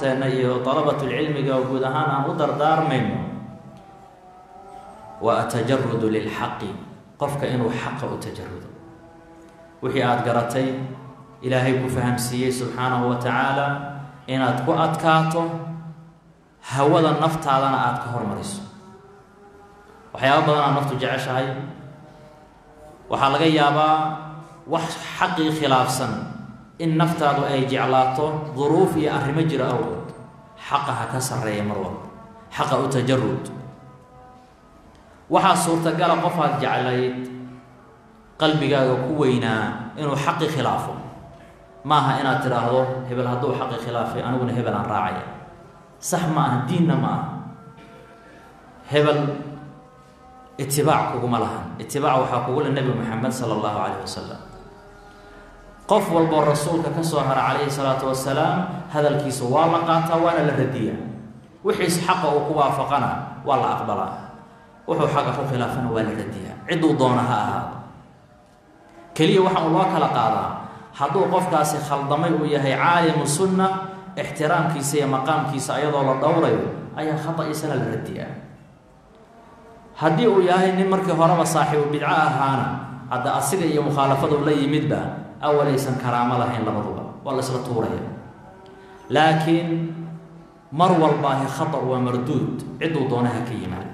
Iyo dalabatulcilmiga oo guud ahaan aan u dardaarmayno waa atajarudu lilxaqi, qofka inuu xaqa u tajarudo. Wixii aada garatay, Ilaahay ku fahamsiiyey subxaanahu wa tacaala, inaad ku adkaato, hawada naftaadana aada ka hormariso. Waxyaaba badan aad naftu jeceshahay, waxaa laga yaabaa wax xaqii khilaafsan in naftaadu ay jeclaato duruuf iyo arrimo jira awgood. Xaqa ha ka sarreeya mar walba, xaqa u tajarud. Waxaa suurtagala qofaad jeclayd, qalbigaaga ku weynaa, inuu xaqi khilaafo. Maaha inaad tidhaahdo hebel hadduu xaqi khilaafay aniguna hebel aan raacaya. Sax ma aha, diinna ma aha. Hebel itibaac kuguma lahan, itibaac waxaa kugu le Nebi Moxamed sala allahu calayh wasalam. Qof walboo rasuulka ka soo hara calayhi salaatu wasalaam hadalkiisa waa la qaataa waana la radiyaa. Wixiis xaqa uu ku waafaqana waa la aqbalaa, wuxuu xaqa ku khilaafana waa la radiyaa, cidduu doona ha ahaado. Keliya waxa uu loo kala qaadaa, hadduu qofkaasi khaldamay uu yahay caalimu sunna, ixtiraamkiisa iyo maqaamkiisa ayadoo la dhowrayo ayaa khata'iisana la radiyaa. Haddii uu yahay nin markii horeba saaxiibu bidco ahaana, hadda asiga iyo mukhaalafadu la yimidba awalaysan karaamo lahayn, labaduba waa la isla tuuraya. Laakiin mar walbaahi khata waa marduud, cidduu doonaha ka yimaado.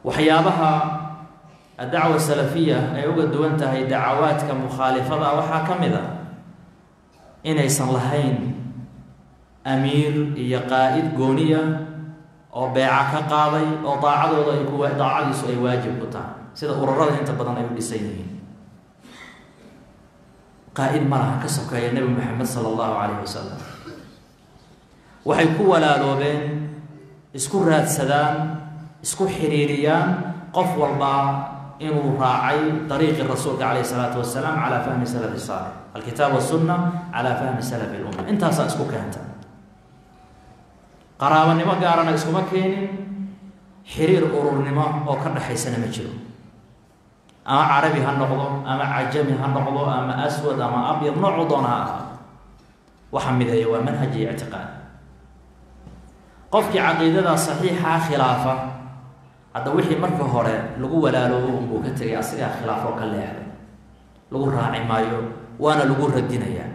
Waxyaabaha addacwa salafiya ay uga duwan tahay dacawaadka mukhaalifada waxaa ka mid a inaysan lahayn amiir iyo qaa'id gooniya oo beeca ka qaaday oo daacadooda ay ku daacadiisu ay waajib ku tahay, sida ururada inta badan ay u dhisan yihiin. Qaa'id ma laha ka sokeeya Nebi Moxamed sala allahu calayhi wasalam. Waxay ku walaaloobeen, isku raadsadaan, isku xiriiriyaan qof walbaa inuu raacay dariiqii rasuulka calayhi isalaatu wasalaam calaa fahmi salafi saalix, alkitaab wasunna calaa fahmi salafi lumma. Intaasaa isku keenta, qaraabanimo gaarana iskuma keenin, xiriir ururnimo oo ka dhexaysana ma jiro. Ama carabi ha noqdo, ama cajami ha noqdo, ama aswad ama abyad, noocuu doona ha ahaado, waxa mideeya waa manhaj iyo ictiqaad. Qofkii caqiidadaa saxiixaa khilaafa, hadda wixii marka hore lagu walaaloobo unbuu ka tegay, asigaa khilaafoo ka leexday, lagu raaci maayo waana lagu radinayaa.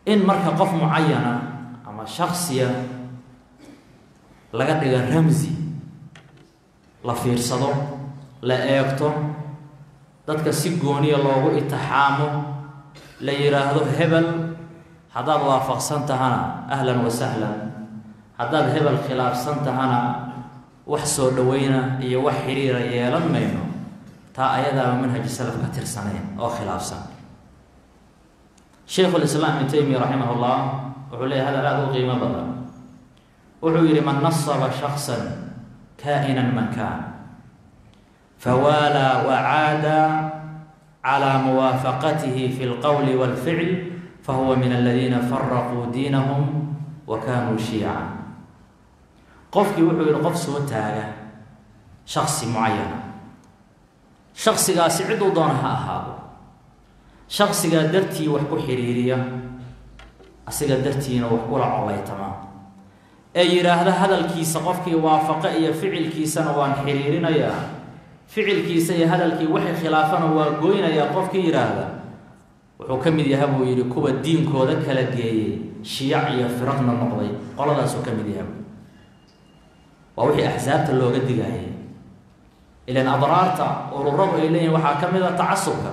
In marka qof mucayana ama shaksiya laga dhiga ramsi la fiirsado, la eegto, dadka si gooniya loogu itixaamo, la yidhaahdo hebel haddaad waafaqsan tahana ahlan wa sahlan, haddaad hebel khilaafsan tahana wax soo dhoweyna iyo wax xiriira yeelan mayno, taa ayadaaba manhaji salaf ka tirsanayn oo khilaafsan. Shaykhulislaam Ibn Taymiya raximah llah wuxuu leeyahy hadal aada u qiimo badan. Wuxuu yihi: man nasaba shaksan kaa'inan man kaan fawaalaa wacaada calى muwaafaqatihi fi اlqowli wاlficl fahuwa min aladiina faraquu diinahum wa kanuu shiican. Qofkii, wuxuu yihi, qof soo taaga shaksi mucayana, shaksigaasi cidduu doona ha ahaado, shaksigaa dartii wax ku xiriiriya, asiga dartiina wax kula colaytama, ee yidhaahda hadalkiisa qofkii waafaqa iyo ficilkiisana waan xiriirinayaa, ficilkiisa iyo hadalkii waxay khilaafana waa goynayaa, qofkii yidhaahda wuxuu ka mid yaha buu yidhi kuwa diinkooda kala geeyey, shiyac iyo firaqna noqday, qoladaasuu ka mid yaha. Waa wixii axsaabta looga digaayay. Ilan adraarta ururadu ay leeyihin waxaa ka mid a tacasubka.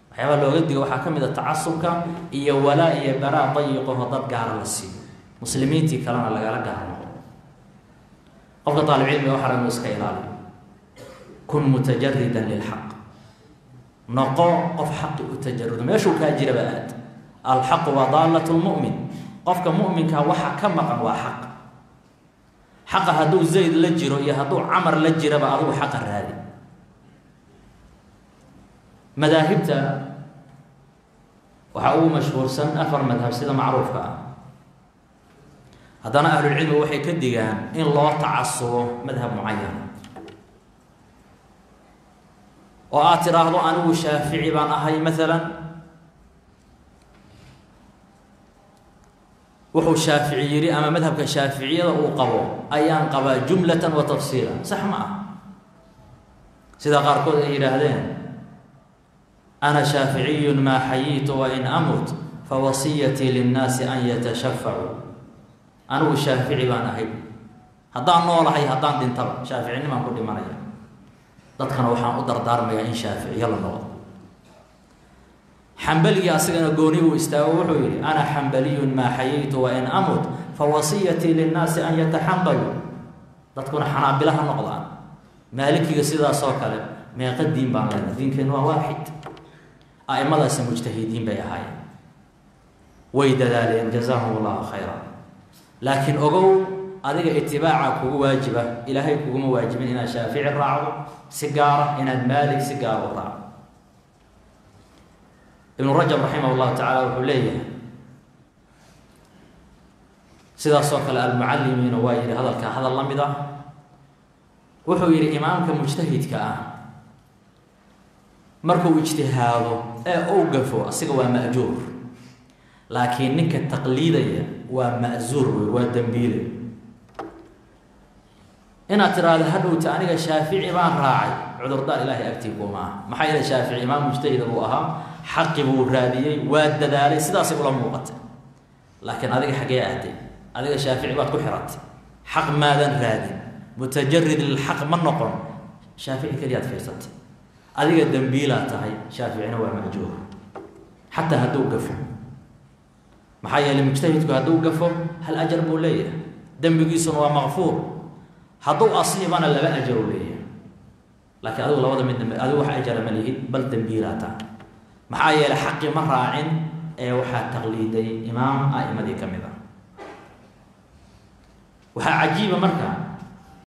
Waxyaabaa looga digo waxaa ka mid a tacasubka iyo walaa iyo baraa dayiqaho dad gaara la siiyo, muslimiintii kalena lagala gaar noqdo. Qofka taalibcilmiga waxaa inuu iska ilaaliyo. Kun mutajaridan lilxaq, noqo qof xaqi u tajarudo, meeshuu kaa jiraba aad. Alxaqu waa daalat lmu'min. Qofka mu'minka waxa ka maqan waa xaq. Xaqa hadduu Zayd la jiro iyo hadduu Camar la jiraba, adigu xaqa raadi. Madaahibta waxaa ugu mashhuursan afar madhab sida macruufka ah. Haddana ahlulcilmigu waxay ka digaan in loo tacasubo madhab mucayan. Oo aad tidhaahdo anigu Shaafici baan ahay maalan, wuxuu Shaafici yidhi ama madhabka Shaaficiyada uu qabo ayaan qabaa jumlatan wa tafsiila, sax ma ah. Sida qaarkood ay yidhaahdeen, ana shaaficiyun maa xayiitu wain amut fawasiyatii linnaasi an yatashafacuu. Anigu Shaafici baan ahay, haddaan noolahay, haddaan dhintaba shaaficinimaan ku dhimanaya, dadkana waxaan u dardaarmayaa in shaaficiyo la noqdo. Xambaligii asigana gooni buu istaago, wuxuu yidhi ana xambaliyun maa xayiitu wain amut fawasiyatii linnaasi an yataxambaluu, dadkuna xanaabila ha noqdaan. Maalikiga sidaasoo kale. Meeqa diin baan leenahay? Diinkeennu waa waaxid. A'imadaasi mujtahidiin bay ahaayeen, way dadaaleen, jazaahum allahu khayra. Laakiin ogow, adiga itibaaca kugu waajiba, ilaahay kuguma waajibin inaad Shaafici raacdo si gaara, inaad Maalik si gaara u raacdo. Ibnu Rajab raximah llahu tacaala wuxuu leeyahay sidaasoo kale, Almucallimiina waa yidhi hadalka hadal la mid ah. Wuxuu yidhi, imaamka mujtahidka ah markuu ijtihaado ee uu gafo, asiga waa ma'juur, laakiin ninka taqliidaya waa ma'zuur wey, waa dembiile. Inaad tiraahdo hadhowta aniga Shaafici baan raacay, cudurdaar ilaahay agtii kuma ah. Maxaa yeele Shaafici imaam mujtahida buu ahaa, xaqi buu raadiyey, waa dadaalay, sidaasay ula muuqatay. Laakiin adiga xaggee aaday? Adiga Shaafici baad ku xiratay, xaq maadan raadin, mutajarid lilxaq ma noqon, Shaafici keliyaad fiirsatay. Adiga dembiilaa tahay, Shaaficina waa ma'juur xataa hadduu gafo. Maxaa yeeley mujtahidku hadduu gafo hal ajar buu leeyahay, dembigiisuna waa maqfuur. Hadduu asiibana laba ajar uu leeyahay. Laakiin adigu labada midna, adigu wax ajara ma lihid, bal dembiilaa tahay. Maxaa yeeley xaqi ma raacin ee waxaa taqliiday imaam a'imadii ka mid ah. Waxaa cajiiba marka